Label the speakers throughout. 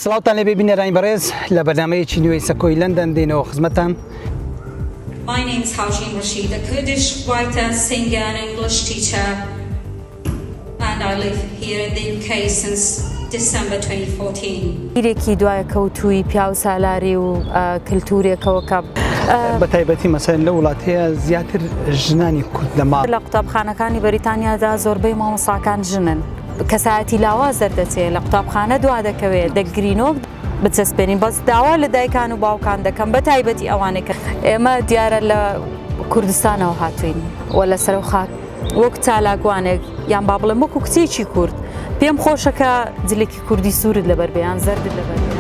Speaker 1: سڵاوتان لێبێ بینەرانی بەڕێز لە بەرنامەیەکی نوێی سەکۆی لەندەن دێینەوە خزمەتتان.
Speaker 2: My name is Hawjin Rashid, a Kurdish writer, singer and English teacher and I live here in the UK since December 2014.
Speaker 3: بیرێکی دوایکەوتووی پیاوسالاری و کلتورێکەوە کە.
Speaker 1: بە تایبەتی مەسەلەن لەو وڵاتەیە زیاتر ژنانی کورد لە ماڵ.
Speaker 3: لە قوتابخانەکانی بەریتانیادا زۆربەی مامۆستاکان ژنن. کەسایەتی لاواز دەردەچێ لە قوتابخانە دوا دەکەوێ دەگرینۆک بچەسپێنین بەس داوا لە دایکان و باوکان دەکەم بە تایبەتی ئەوانەی کە ئێمە دیارە لە کوردستانەوە هاتوین و لەسەر خاک وەک چالاکوانێک یان با بڵێم وەکو کچێکی کورد پێم خۆشە کە جلێکی کوردی سوورت لەبەر بێ یان زەردت لەبەر بێ.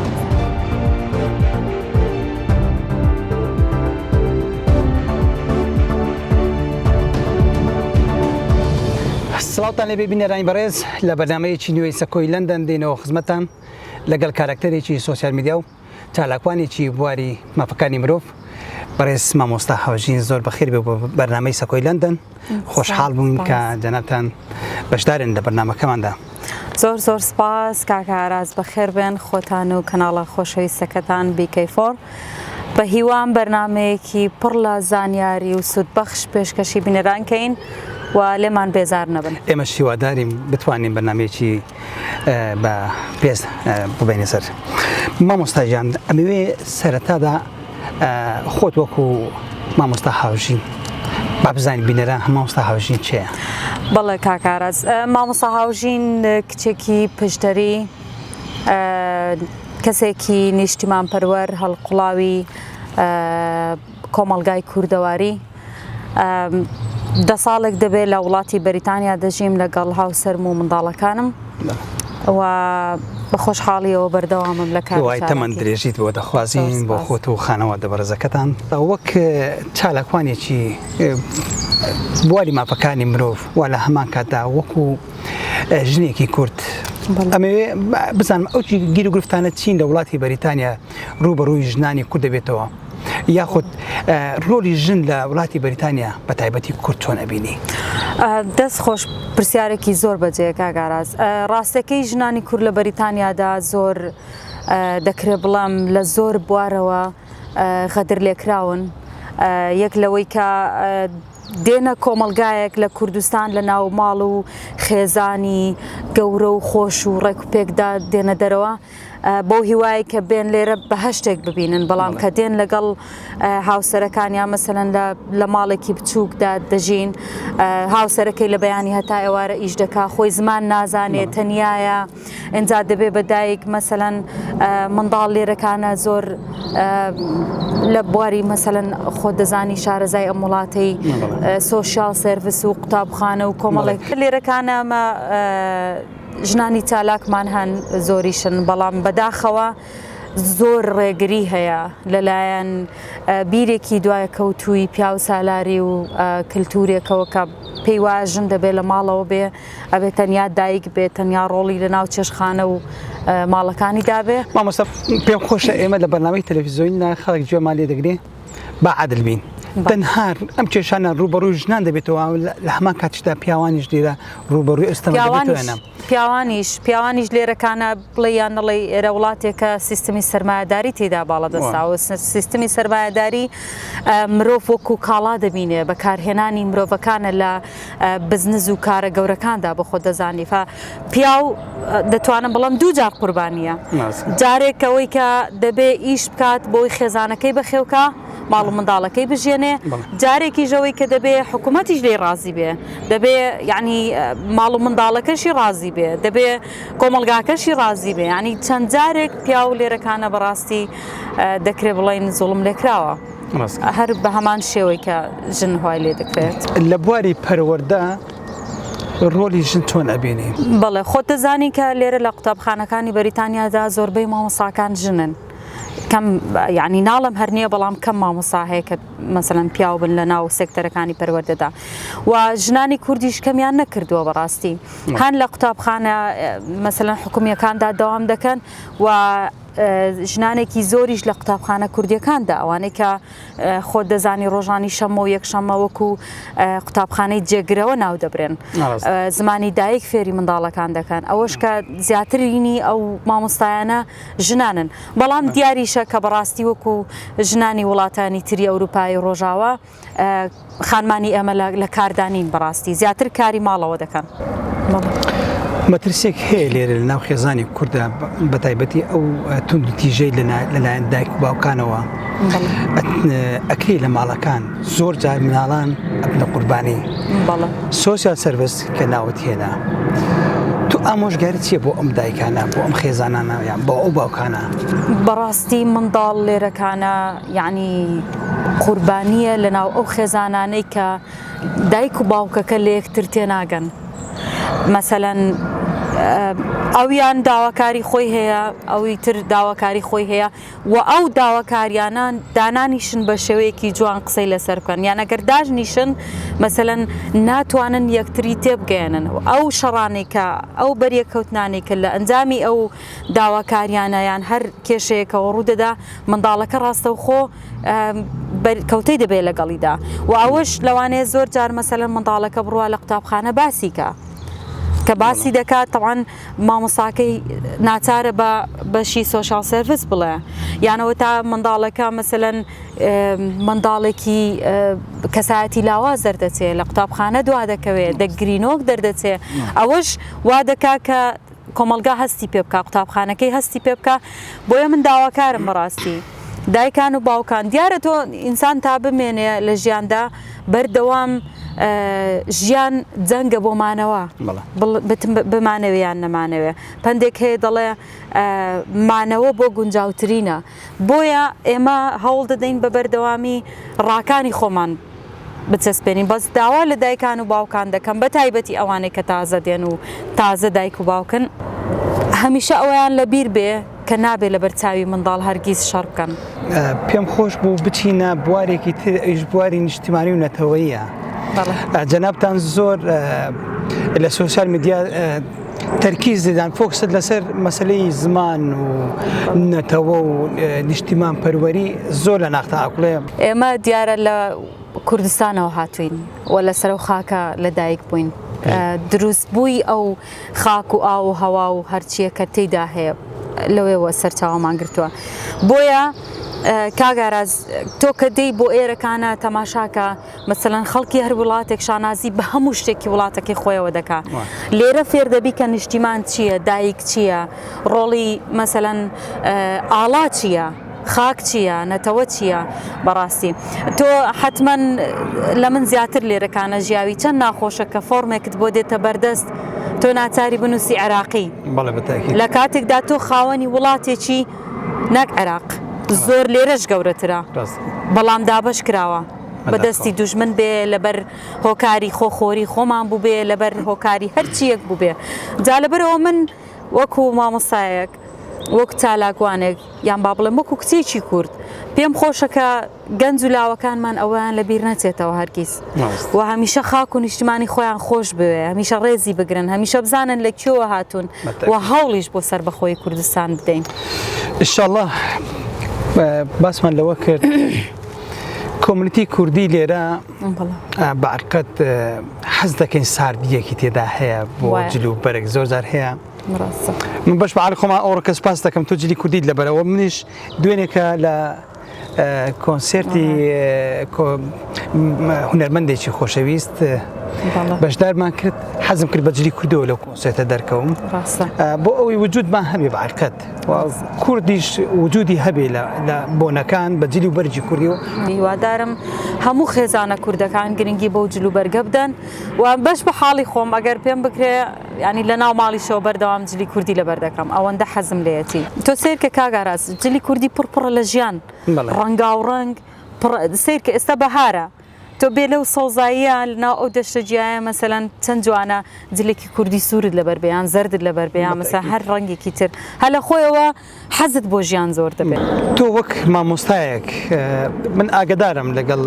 Speaker 1: سڵاوتان لێبێ بینەرانی بەڕێز لە بەرنامەیەکی نوێی سەکۆی لەندەن دێینەوە خزمەتتان لەگەڵ کارەکتەرێکی سۆسیال میدیا و چالاکوانێکی بواری مافەکانی مرۆڤ بەڕێز مامۆستا هاوژین زۆر بەخێر بێ بۆ بەرنامەی سەکۆی لەندەن خۆشحاڵ بووین کە جەنابتان بەشدارن لە بەرنامەکەماندا.
Speaker 3: زۆر زۆر سپاس کاک ئاراس بەخێر بێن خۆتان و کەناڵە خۆشەویستەکەتان BK4 بە هیوام بەرنامەیەکی پڕ لە زانیاری و سوودبەخش پێشکەشی بینەران کەین و لێمان بێزار نەبن.
Speaker 1: ئێمەش هیوادارین بتوانین بەرنامەیەکی بە پێز ببینە سەر. مامۆستا گیان ئەمەوێ سەرەتادا خۆت وەکو مامۆستا هاوژین با بزانین بینەران مامۆستا هاوژین کێیە؟
Speaker 3: بەڵێ کاک ئاراس مامۆستا هاوژین کچێکی پشدەری کەسێکی نیشتیمانپەروەر هەڵقوڵاوی کۆمەڵگای کوردەواری دە ساڵێک دەبێت لە وڵاتی بەریتانیا دەژیم لەگەڵ هاوسەرم و منداڵەکانم و بە خۆشحاڵیەوە بەردەوامم لە کار
Speaker 1: هیوای تەمەن درێژیت بۆ دەخوازین بۆ خۆت و خانەوادە بەڕێزەکەتان وەک چالاکوانێکی بواری مافەکانی مرۆڤ و لە هەمان کاتدا وەکو ژنێکی کورد ئەمەوێ بزانم ئەو گیر و گرفتانە چین لە وڵاتی بەریتانیا ڕووبەڕووی ژنانی کورد دەبێتەوە یاخود ڕۆلی ژن لە وڵاتی بەریتانیا بە تایبەتی کورد چۆن ئەبینی؟
Speaker 3: دەست خۆش پرسیارێکی زۆر بەجێیە کاک ئاراز ڕاستەکەی ژنانی کورد لە بەریتانیادا زۆر دەکرێ بڵێم لە زۆر بوارەوە غەدر لێکراون یەک لەوەی کە دێنە کۆمەڵگایەک لە کوردستان لە ناو ماڵ و خێزانی گەورە و خۆش و ڕێک و پێکدا دێنە دەرەوە بەو هیوایەی کە بێن لێرە بەهەشتێک ببینن بەڵام کە دێن لەگەڵ هاوسەرەکانیان مەسەلەن لە ماڵێکی بچووکدا دەژین هاوسەرەکەی لە بەیانی هەتا ئێوارە ئیش دەکا خۆی زمان نازانێت تەنایە ئینجا دەبێ بە دایک مەسەلەن منداڵ لێرەکانە زۆر لە بواری مەسەلەن خۆ دەزانی شارەزای ئەم وڵاتەی social service و قوتابخانە و کۆمەڵێک لێرەکانە ئەمە ژنانی چالاکمان هەن زۆریشن بەڵام بەداخەوە زۆر ڕێگری هەیە لەلایەن بیرێکی دوایکەوتووی پیاو سالاری و کللتورێکەوە کە پێی وایە ژن دەبێت لە ماڵەوە بێ ئەبێ تەنیا دایک بێت تەنیا ڕۆڵی لە ناو چێشخانە و ماڵەکانی دابێ.
Speaker 1: مامۆستا پێم خۆشە ئێمە لە بەرنامەی تەلەفزیۆنیدا خەڵک گوێمان لێ دەگرێ با عادل بین تەنها ئەم کێشانە ڕووبەڕووی ژنان دەبێتەوە لە هەمان کاتیشدا پیاوانیش لێرە ڕووبەڕووی ئەو ستەمە دەبێتەوە
Speaker 3: پیاوانیش پیاوانیش لێرەکانە بڵێ یان نەڵێ ئێرە وڵاتێکە سیستمی سەرمایەداری تێدا باڵادەستە سیستمی سەرمایەداری مرۆڤ وەکو کاڵا دەبینێ بەکارهێنانی مرۆڤەکانە لە بزنز و کارە گەورەکاندا بە خۆت دەزانی فا پیاو دەتوانم بڵم دوو جار قوربانیە جارێک ئەوەی کە دەبێ ئیش بکات بۆی خێزانەکەی بەخێوکە ماڵ و منداڵەکەی بژێنێ جارێکیش ئەوەی کە دەبێ حکوومەتیش لێی ڕازی بێ دەبێ یعنی ماڵ و منداڵەکەشی ڕازی بێ دەبێ کۆمەڵگاکەشی ڕازی بێ ینی چەند جارێک پیاو لێرەکانە بەڕاستی دەکرێ بڵین زوڵم لێکراوە. هەر بە هەمان شێوەی کە ژن وای لێ دەکرێت.
Speaker 1: لە بواری پەروەردە ڕۆلی ژن چۆن ئەبینی؟
Speaker 3: بەڵێ خۆت دەزانی کە لێرە لە قوتابخانەکانی بەریتانیادا زۆربەی مامۆستاکان ژنن. کەم یعنی ناڵم هەر نییە بەڵام کەم مامۆستا هەیە کە مەسەلەن پیاو بن لە ناو سێکتەرەکانی پەروەردەدا و ژنانی کوردیش کەمیان نەکردووە بەڕاستی هەن لە قوتابخانە مەسەلەن حکومیەکاندا دەوام دەکەن و ژنانێکی زۆریش لە قوتابخانە کوردیەکاندا ئەوانەی کە خۆت دەزانی ڕۆژانی شەممە و یەکشەممە وەکو قوتابخانەی جێگرەوە ناو دەبرێن زمانی دایک فێری منداڵەکان دەکەن ئەوەش کە زیاترینی ئەو مامۆستایانە ژنانن بەڵام دیاریشە کە بەڕاستی وەکو ژنانی وڵاتانی تری ئەوروپای ڕۆژاوا خانمانی ئێمە لە کاردا نین بەڕاستی زیاتر کاری ماڵەوە دەکەن.
Speaker 1: مەترسیەک هەیە لێرە لە ناو خێزانی کووردا بە تایبەتی ئەو تونند و تیژەی لەلایەن دایک و باوکانەوە ئەکری لە ماڵەکان زۆر جار مناڵان ئەبنە قوربانی social service کە ناوت هێنا تو ئامۆژگاری چیە بۆ ئەم دایکانە بۆ ئەم خێزانانە یان بۆ ئەو باوکانە؟
Speaker 3: بەڕاستی منداڵ لێرەکانە یعنی قوربانیە لەناو ئەو خێزانانەی کە دایک و باوکەکە لە یەکتر تێناگەن مەسەلەن ئەویان داواکاری خۆی هەیە ئەوی تر داواکاری خۆی هەیە و ئەو داواکاریانە دانانیشن بە شێوەیەکی جوان قسەی لەسەر بکەن یان ئەگەر داشنیشن مەسەلەن ناتوانن یەکتری تێبگەیەنن ئەو شەڕانەی کە ئەو بەریەککەوتنانەی کە لە ئەنجامی ئەو داواکاریانە یان هەر کێشەیەکەوە ڕوودەدا منداڵەکە ڕاستەوخۆ کەوتەی دەبێت لەگەڵیدا و ئەوەش لەوانەیە زۆر جار مەسەلەن منداڵەکە بڕوا لە قوتابخانە باسی کە کە باسی دەکات تەوان مامۆستاکەی ناچارە بە بەشی social service بڵێ یانەوە تا منداڵەکە مەسەلەن منداڵێکی کەسایەتی لاواز دەردەچێ لە قوتابخانە دوا دەکەوێت دەگرینۆک دەردەچێ ئەوەش وا دەکا کە کۆمەڵگا هەستی پێ بکا قوتابخانەکەی هەستی پێ بکا بۆیە من داواکارم بەڕاستی دایکان و باوکان دیارە تۆ ئینسان تا بمێنێ لە ژیاندا بەردەوام ژیان جەنگە بۆ مانەوە بمانەوێ یان نەمانەوێ پەندێک هەیە دەڵێ مانەوە بۆ گونجاوترینە بۆیە ئێمە هەوڵ دەدەین بە بەردەوامی ڕاکانی خۆمان بچەسپێنین بەس داوا لە دایکان و باوکان دەکەم بە تایبەتی ئەوانەی کە تازە دێن و تازە دایک و باوکن هەمیشە ئەویان لەبیر بێ کە نابێ لەبەر چاوی منداڵ هەرگیز شەڕ بکەن.
Speaker 1: پێم خۆش بوو بچینە بوارێکی تر ئەویش بواری نیشتیمانی و نەتەوەییە. جەنابتان زۆر لە social media تەرکیز دەدان focus ت لەسەر مەسلەی زمان و نەتەوە و نیشتیمان پەروەری زۆر لە ناختا ئاکڵێ.
Speaker 3: ئێمە دیارە لە کوردستانەوە هاتوین و لەسەر ئەو خاکە لەدایک بووین. دروستبووی ئەو خاک و ئاو و هەوا و هەرچییە کە تێیدا هەیە لەوێوە سەرچاوەمان گرتووە بۆیە کاک ئاراز تۆ کە دێی بۆ ئێرەکانە تەماشاکە مەسەلەن خەڵکی هەر وڵاتێک شانازی بە هەموو شتێکی وڵاتەکەی خۆیەوە دەکا لێرە فێر دەبی کە نیشتیمان چییە دایک چییە ڕۆڵی مەسەلەن ئاڵا چییە خاک چییە؟ نەتەوە چییە؟ بەڕاستی تۆ حەتمەن لە من زیاتر لێرەکانە ژیاوی چەند ناخۆشە کە فۆرمێکت بۆ دێتە بەردەست تۆ ناچاری بنووسی عێراقی لە کاتێکدا تۆ خاوەنی وڵاتێکی نەک عێراق زۆر لێرەش گەورەترە بەڵام دابەش کراوە بەدەستی دوژمن بێ لەبەر هۆکاری خۆخۆری خۆمان بووبێ لەبەر هۆکاری هەرچیەک بووبێ جا لەبەرەوە من وەکو مامۆستایەک وەک چالاکوانێک یان با بڵێم وەکو کچێکی کورد پێم خۆشە کە گەنج و لاوەکانمان ئەوەیان لەبیر نەچێتەوە هەرگیز و هەمیشە خاک و نیشتمانی خۆیان خۆش بوێ هەمیشە ڕێزی بگرن هەمیشە بزانن لە کوێوە هاتوون و هەوڵیش بۆ سەربەخۆی کوردستان بدەین.
Speaker 1: ئینشاڵڵا باسمان لەوە کرد community کوردی لێرە بە عەقیقەت حەز دەکەین ساردیەکی تێدا هەیە بۆ جل و بەرگ زۆر جار هەیە من بەش بەعالی خۆمان ئەوڕۆکە سپاس دەکەم تۆ جلی کوردیت لەبەرەوە منیش دوێنێکە لە کۆنسێرتی هونەرمەندێکی خۆشەویست بەشدارمان کرد حەزم کرد بە جلی کوردەوە لەو کۆنسێرتە دەرکەوم بۆ ئەوەی وجودمان هەبێ بەعرکەت کوردیش وجودی هەبێ لە بۆنەکان بە جلی و بەرگی کوردی و
Speaker 3: هیوادارم هەموو خێزانە کوردەکان گرنگی بەو جل و بەرگە بدەن و بەش بە حاڵی خۆم ئەگەر پێم بکرێ یانی لە ناو ماڵیشەوە بەردەوام جلی کوردی لەبەر دەکەم ئەوەندە حەزم لێیەتی تۆ سەیرکە کاک ئاراس جلی کوردی پڕ پڕە لە ژیان ڕەنگاو ڕەنگ پڕ سەیرکە ئێستا بەهارە. تۆ بێ لەو سەوزاییە لەناو ئەو دەشتە جیایە مەسەلەن چەند جوانە جلێکی کوردی سوورت لەبەر بێ یان زەردت لەبەر بێ یان مەسەلەن هەر ڕەنگێکی تر هەر لە خۆیەوە حەزت بۆ ژیان زۆر دەبێت.
Speaker 1: تۆ وەک مامۆستایەک من ئاگدارم لەگەڵ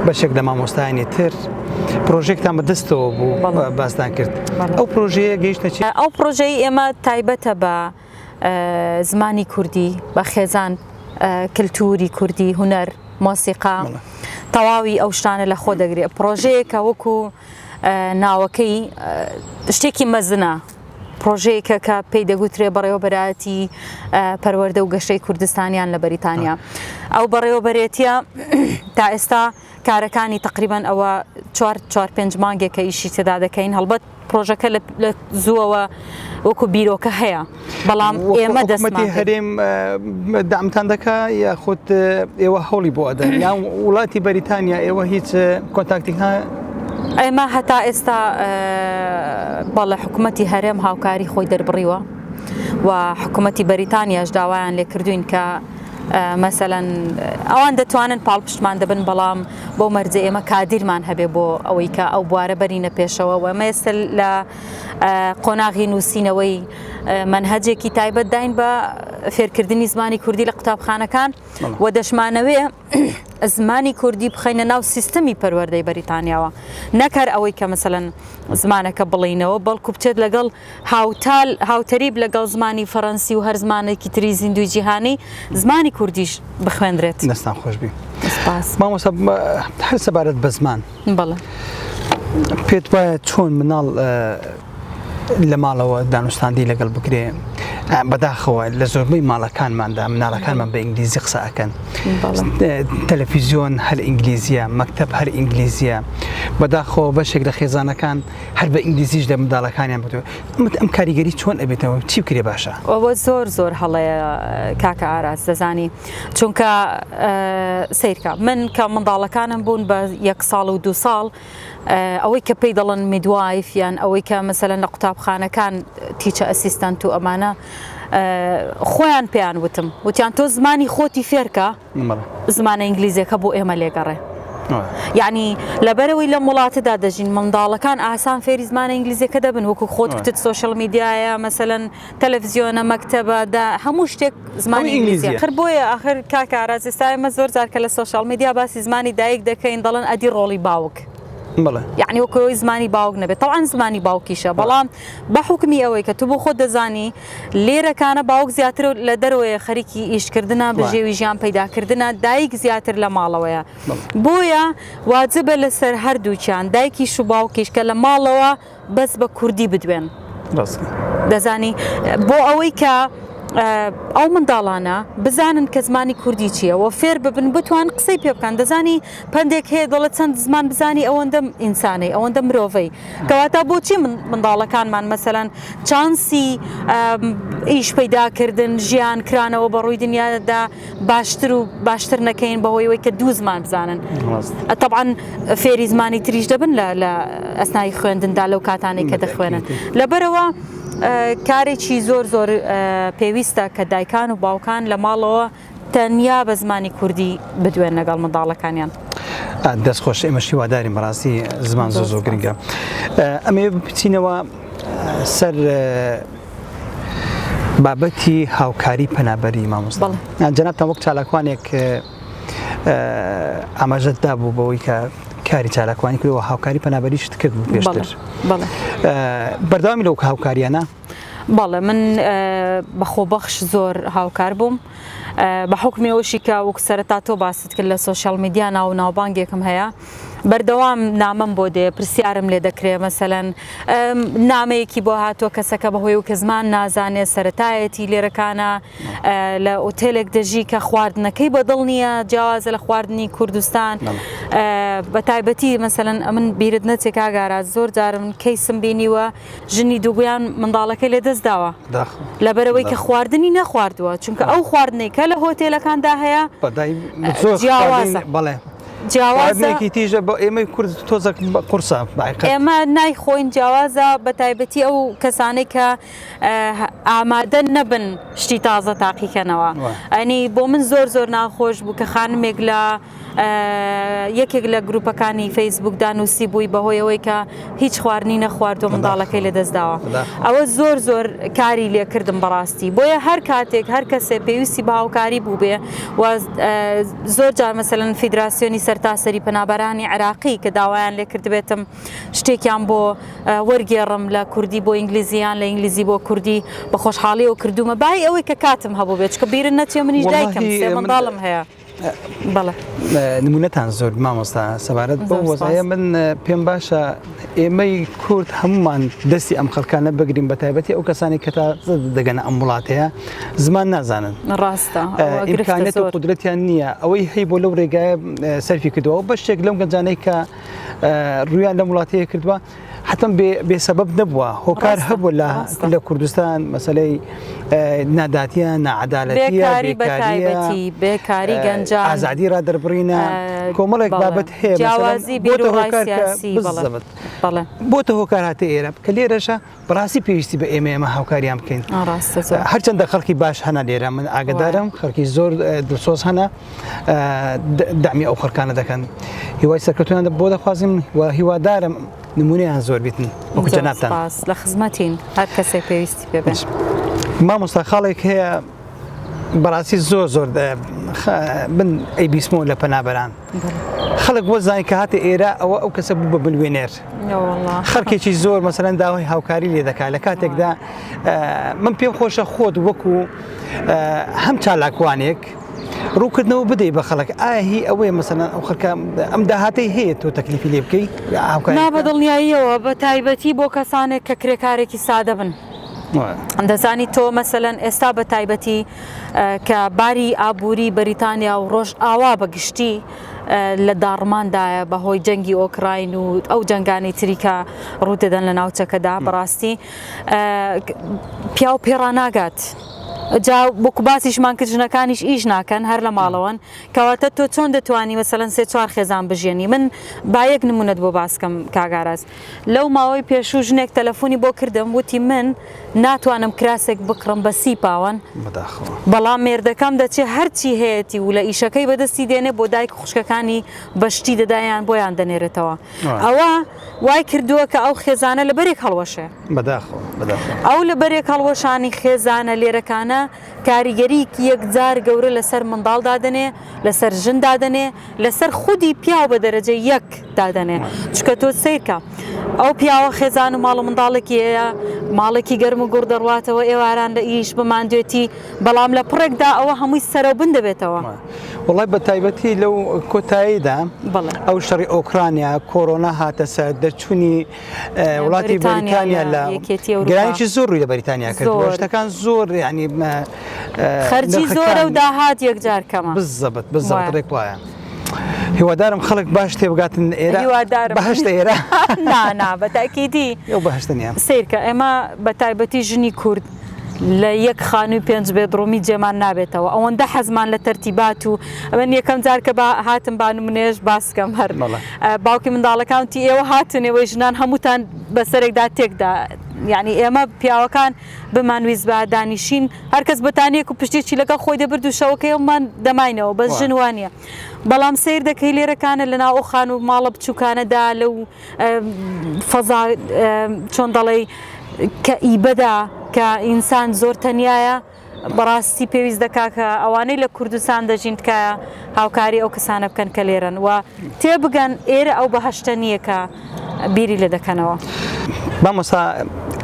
Speaker 1: بەشێک لە مامۆستایانی تر پرۆژێکتان بەدەستەوە بوو باستان کرد ئەو پرۆژەیە گەیشتە چی؟
Speaker 3: ئەو پرۆژەی ئێمە تایبەتە بە زمانی کوردی بە خێزان کللتوری کوردی هونەر مۆسیقا تەواوی ئەو شتانە لە خۆ دەگرێت پرۆژەیەکە وەکو ناوەکەی شتێکی مەزنە پرۆژەیەکە کە پێی دەگوترێ بەڕێوەبەرایەتی پەروەردە و گەشەی کوردستانیان لە بەریتانیا ئەو بەڕێوەبەرێتیە تا ئێستا کارەکانی تقریبان ئەوە چوار چوار پێنج مانگێکە ئیشی تێدا دەکەین هەڵبەت پرۆژەکە لە زووەوە وەکو بیرۆکە هەیە بەڵام ئێمە
Speaker 1: دەستی هەرێم دامتان دەکا یاخود ئێوە هەوڵی بۆ ئەدەن یان وڵاتی بەریتانیا ئێوە هیچ کۆنتاکتێک
Speaker 3: ئێمە هەتا ئێستا بەڵێ حکوومەتی هەرێم هاوکاری خۆی دەربڕیوە و حکوومەتی بەریتانیاش داوایان لێکردوین کە مەسەلەن ئەوان دەتوانن پاڵپشتمان دەبن بەڵام بۆ مەرجە ئێمە کادیرمان هەبێ بۆ ئەوەی کە ئەو بوارە بەرینە پێشەوە و ئەمە ئێستا لە قۆناغی نووسینەوەی مەنهەجێکی تایبەت داین بە فێرکردنی زمانی کوردی لە قوتابخانەکان و دەشمانەوێ زمانی کوردی بخەینە ناو سیستمی پەروەردەی بەریتانیاوە نەک هەر ئەوەی کە مەسەلەن زمانەکە بڵینەوە بەڵکو بچێت لەگەڵ هاوتال هاوتەریب لەگەڵ زمانی فەرەنسی و هەر زمانێکی تری زیندوی جیهانی زمانی کوردیش بخوێندرێت.
Speaker 1: دەستان خۆش بی سپاس. مامۆستا هەر سەبارەت بە زمان
Speaker 3: بەڵێ.
Speaker 1: پێت وایە چۆن مناڵ لە ماڵەوە دانوستاندی لەگەڵ بکرێ بەداخەوە لە زۆربەی ماڵەکانماندا مناڵەکانمان بە ئینگلیزی قسە ئەکەن تەلەفیزیۆن هەر ئینگلیزیە مەکتب هەر ئینگلیزیە بەداخەوە بەشێک لە خێزانەکان هەر بە ئینگلیزیش لە منداڵەکانیان بتوێ ئەم کاریگەری چۆن ئەبێتەوە چی بکرێ باشە؟
Speaker 3: ئەوە زۆر زۆر هەڵەیە کاکە ئاراس دەزانی چونکە سیرکە من کە منداڵەکانم بوون بە یەک ساڵ و دو ساڵ ئەوەی کە پێی دەڵن midwife یان ئەوەی کە مەسەلەن لە قوتابخانەکان teacher assistant و ئەمانە خۆیان پێیان وتم وتیان تۆ زمانی خۆتی فێرکە زمانە ئینگلیزیەکە بۆ ئێمە لێگەڕێ یعنی لەبەرەوەی لەم وڵاتەدا دەژین منداڵەکان ئاسان فێری زمانە ئینگلیزیەکە دەبن وەکو خۆت کوتت social media یە مەسەلەن تەلەفزیۆنە مەکتەبە دا هەموو شتێک زمانی ئینگلیزیە خر بۆیە ئاخر کاکە ئاراز ئێستا ئێمە زۆر جار کە لە social media باسی زمانی دایک دەکەین دەڵێن ئەدی ڕۆڵی باوک
Speaker 1: بەڵێ
Speaker 3: یعنی وەکو ئەوەی زمانی باوک نەبێت تەوان زمانی باوکیشە بەڵام بە حوکمی ئەوەی کە تو بۆ خۆت دەزانی لێرەکانە باوک زیاتر لە دەرەوەیە خەریکی ئیشکردنە بژێوی ژیان پەیداکردنە دایک زیاتر لە ماڵەوەیە بۆیە واجبە لەسەر هەردووکیان دایکیش و باوکیش کە لە ماڵەوە بەس بە کوردی بدوێن دەزانی بۆ ئەوەی کە ئەو منداڵانە بزانن کە زمانی کوردی چییە و فێر ببن بتوان قسەی پێ بکەن دەزانی پندێک هەیە دەڵێت چەند زمان بزانی ئەوەندە ئینسانەی ئەوەندە مرۆڤەی کەواتە بۆچی منداڵەکانمان مەسەلەن چانسی ئیش پەیداکردن ژیان کرانەوە بە ڕووی دنیادا باشتر و باشتر نەکەین بەهۆی ئەوەی کە دوو زمان بزانن تەبعەن فێری زمانی تریش دەبن لە لە ئەسنای خوێندندا لەو کاتانەی کە دەخوێنن لەبەرەوە کارێکی زۆر زۆر پێویستە کە دایکان و باوکان لە ماڵەوە تەنیا بە زمانی کوردی بدوێن لەگەڵ منداڵەکانیان.
Speaker 1: دەست خۆش ئێمە هیوادارین بەڕاستی زمان زۆر زۆر گرنگە ئەمێ بچینەوە سەر بابەتی هاوکاری پەنابەری مامۆستا جەنابتان وەک چالاکوانێک ئاماژەت دابوو بەوەی کە کاری چالاکوانی کردەوە هاوکاری پەنابەریشت کرد بوو پێشتر بەردەوامی لەو هاوکاریانە
Speaker 3: بەڵێ من بە خۆبەخش زۆر هاوکار بووم بە حکمی ئەوشی کە وەک سەرەتا تۆ باست کرد لە social media ناو ناوبانگێکم هەیە بەردەوام نامەم بۆ دێ پرسیارم لێ دەکرێ مەسەلەن نامەیەکی بۆ هاتووە کەسەکە بەهۆی و کە زمان نازانێ سەتایەتی لێرەکانە لە ئوتێلێک دەژی کە خواردنەکەی بەدڵ نییە جیاوازە لە خواردنی کوردستان بە تایبەتی مەسەلەن ئەمن بیرت نەچێ کاگارا زۆر جارم کەیسم بینیوە ژنی دووگیان منداڵەکەی لەدەست داوە لەبەرەوەی کە خواردنی نەخواردووە چونکە ئەو خواردنەی کە لە هۆتێلەکاندا هەیە جیاوازە
Speaker 1: بەڵێ
Speaker 3: جیاوازە
Speaker 1: خواردنێکی تیژە بۆ ئێمەی کورد تۆزەک قورسە
Speaker 3: ئێمە نایخۆین جیاوازە بە تایبەتی ئەو کەسانەی کە. ئامادە نەبن شتی تازە تاقیکەنەوە ئەنی بۆ من زۆر زۆر ناخۆش بوو کە خانمێک لە یەکێک لە گروپەکانی فەیسبوکدا نووسی بووی بەهۆی ئەوەی کە هیچ خواردنی نەخواردووە منداڵەکەی لەدەستداوە ئەوە زۆر زۆر کاری لێکردم بەڕاستی بۆیە هەر کاتێک هەر کەسێ پێویستی بە هاوکاری بووبێ و زۆر جار مەسەلەن فیدراسیۆنی سەرتاسەری پەنابەرانی عێراقی کە داوایان لێکردبێتم شتێکیان بۆ وەرگێڕم لە کوردی بۆ ئینگلیزی یان لە ئینگلیزی بۆ کوردی بە خۆشحاڵیەوە کردوومە بای ئەوەی کە کاتم هەبوو بێت چکە بیرن نەچێ منیش دایکم سێ منداڵم هەیە.
Speaker 1: بەڵێ نمونەتان زۆر مامۆستا سەبارەت بەو وەزایە من پێم باشە ئێمەی کورد هەمومان دەستی ئەم خەڵکانە بگرین بە تایبەتی ئەو کەسانی کە تا دەگەنە ئەم وڵاتەیە زمان نازانن
Speaker 3: ڕاستە
Speaker 1: ئیمکانێت و قدرەتیان نییە ئەوەی هەی بۆ لەو ڕێگایە سەرفی کردەوە بەشێک لەم گەنجانەی کە ڕویان لەم وڵاتەیە کردووە حتم بێ سەبەب نەبووە هۆکار هەبوو لە لە کوردستان مەسلەی ناداتیە نەعادالەتیە
Speaker 3: بێکاری بێکاری گەنجان
Speaker 1: ئازادی ڕادەربڕینە کۆمەڵێک بابەت هەیە
Speaker 3: جیاوازی بۆتە هۆکار
Speaker 1: بۆتە هۆکار هاتە ئێرە کە لێرەشە بەڕاستی پێویستی بە ئێمە ئێمە هاوکاریان بکەین هەرچەندە خەڵکی باش هەنە لێرە من ئاگدارم خەڵکی زۆر دڵسۆز هەنە دامی ئەو خەڵکانە دەکەن هیوای سەرکەوتویان بۆ دەخوازم و هیوادارم نمونەیان زۆر بیتن وەکو جەنابتان
Speaker 3: لە خزمەتین هەر کەسێک پێویستی پێ بێت
Speaker 1: مامۆستا خاڵێک هەیە بەڕاستی زۆر زۆر من ئەی بیسمەوە لە پەنابەران خەڵک بۆ زانانی کە هاتە ئێرە ئەوە ئەو کەسە بوو بە ملوێنێر خەڵکێکی زۆر مەسەلەن داوای هاوکاری لێ دەکات لە کاتێکدا من پێم خۆشە خۆت وەکو هەم چالاکوانێک ڕووکردنەوە بدەی بە خەڵک ئایا هی ئەوەیە مەسەلەن ئەو خەڵکە ئەم داهاتەی هەیە تۆ تەکلیفی لێ بکەیت
Speaker 3: نا بە دڵنیاییەوە بە تایبەتی بۆ کەسانێک کە کرێکارێکی سادە بن دەزانی تۆ مەسەلەن ئێستا بە تایبەتی کە باری ئابووری بەریتانیا و ڕۆژئاوا بە گشتی لە داڕماندایە بەهۆی جەنگی ئۆکراین و ئەو جەنگانی تری کە ڕوودەدەن لە ناوچەکەدا بەڕاستی پیاو پێڕاناگات. جا وەکو باسیشمان کرد ژنەکانیش ئیش ناکەن هەر لە ماڵەوەن کەواتە تۆ چۆن دەتوانی مەسەلەن سێ چوار خێزان بژیێنی من با یەک نمونەت بۆ باسکەم کاک ئاراس لەو ماوەی پێشوو ژنێک تەلەفۆنی بۆ کردم وتی من ناتوانم کراسێک بکڕم بە سی پاوەن
Speaker 1: بەداخەوە
Speaker 3: بەڵام مێردەکەم دەچێ هەرچی هەیەتی و لە ئیشەکەی بەدەستی دێنێ بۆ دایک و خوشکەکانی بە شتی دەدا یان بۆیان دەنێرێتەوە ئەوە وای کردووە کە ئەو خێزانە لە بەرێک هەڵوەشێ.
Speaker 1: بەداخەوە بەداخەوە.
Speaker 3: ئەو لە بەرێک هەڵوەشانی خێزانە لێرەکانە کاریگەریی یەکجار گەورە لەسەر منداڵ دادەنێ، لەسەر ژن دادەنێ، لەسەر خودی پیاو بە دەرەجە یەک دادەنێ. چونکە تۆ سەیرکە ئەو پیاوە خێزان و ماڵ و منداڵێکی هەیە، ماڵێکی گەرم و گوڕ دەڕواتەوە ئێواران لە ئیش بە ماندوێتی، بەڵام لە پڕێکدا ئەوە هەمووی سەرەوبن دەبێتەوە.
Speaker 1: وەڵای بە تایبەتی لەو کۆتاییدا ئەو شەڕی ئۆکرانیا، کۆرۆنا هاتە سەر، دەرچوونی وڵاتی بەریتانیا لە گرانیی زۆر ڕووی لە بەریتانیا کرد شتەکان زۆر ینی
Speaker 3: خەرجی زۆرە و داهات یەکجار کەمە
Speaker 1: بزەبت بزەبت ڕێک وایە. هیوادارم خەڵک باش تێبگاتن ئێرە
Speaker 3: هیوادارم
Speaker 1: بەهشتە ئێرە
Speaker 3: نا نا بە تاکیدی
Speaker 1: ئەو بەهشتە نییە
Speaker 3: سیرکە ئێمە بە تایبەتی ژنی کورد لە یەک خانووی پێنج بێدڕومی جێمان نابێتەوە ئەوەندە حەزمان لە تەرتیبات و ئەمن یەکەم جار کە با هاتم با نمونەیەش باس کەم هەر باوکی منداڵەکان وتی ئێوە هاتن ئێوەی ژنان هەمووتان بەسەرێکدا تێکدا یعنی ئێمە پیاوەکان بمانویست بە دانیشین هەرکەس بەتانیەک و پشتێکی لەگەڵ خۆی دەبرد و شەوەکەی ئەومان دەماینەوە بەس ژن وانە بەڵام سیر دەکەی لێرەکانە لەناو ئەو خانوو ماڵە بچووکانەدا لەو فەزا چۆن دەڵێی کەئیبەدا کە ئینسان زۆر تەنیایە بەڕاستی پێویست دەکا کە ئەوانەی لە کوردستان دەژین تکایە هاوکاری ئەو کەسانە بکەن کە لێرەن و تێبگەن ئێرە ئەو بەهەشتە نییە کە بیری لێ دەکەنەوە.
Speaker 1: مامۆستا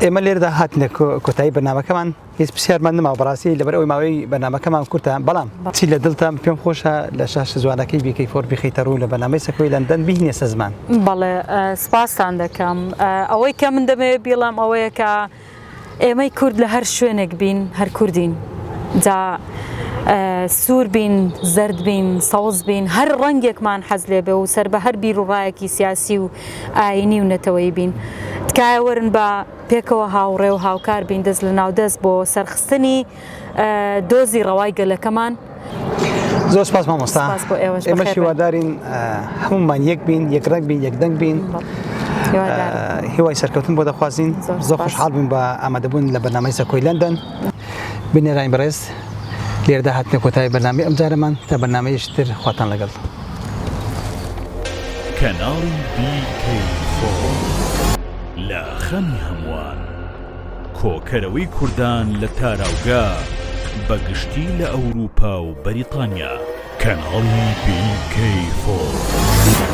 Speaker 1: ئێمە لێرەدا هاتینە کۆتایی بەرنامەکەمان. هیچ پرسیارمان نەماوە بەڕاستی لەبەر ئەوەی ماوەی بەرنامەکەمان کورتە بەڵام چی لە دڵتە پێم خۆشە لە شاشە جوانەکەی بیکەی فۆر بیخەیتە ڕوو لە بەرنامەی سەکۆی لەندەن بیهینە سەر زمان.
Speaker 3: بەڵێ سپاستان دەکەم ئەوەی کە من دەمەوێت بیڵێم ئەوەیە کە ئێمەی کورد لە هەر شوێنێک بین هەر کوردین جا سوور بین زەرد بین سەوز بین هەر ڕەنگێکمان حەز لێ بێ و سەر بە هەر بیر و ڕایەکی سیاسی و ئایینی و نەتەوەیی بین تکایە وەرن بە پێکەوە هاوڕێ و هاوکار بین دەست لە ناو دەست بۆ سەرخستنی دۆزی ڕەوای گەلەکەمان.
Speaker 1: زۆر سپاس مامۆستا
Speaker 3: سپاس بۆ ئێوەش
Speaker 1: ئێمەش هیوادارین هەمومان یەک بین یەک ڕەنگ بین یەک دەنگ بین. هیوای سەرکەوتن بۆ دەخوازین زۆر خۆشحاڵ بووین بە ئامادەبوون لە بەرنامەی سەکۆی لەندەن. بینەرانی بەڕێز لێرەدا هاتنە کۆتایی بەرنامەی ئەمجارەمان تا بەرنامەیەکی تر خواتان لەگەڵ.
Speaker 4: کەناڵی BK4 لە خەمی هەمووان. کۆکەرەوەی کوردان لە تاراوگە بە گشتی لە ئەوروپا و بەریتانیا. کەناڵی BK4.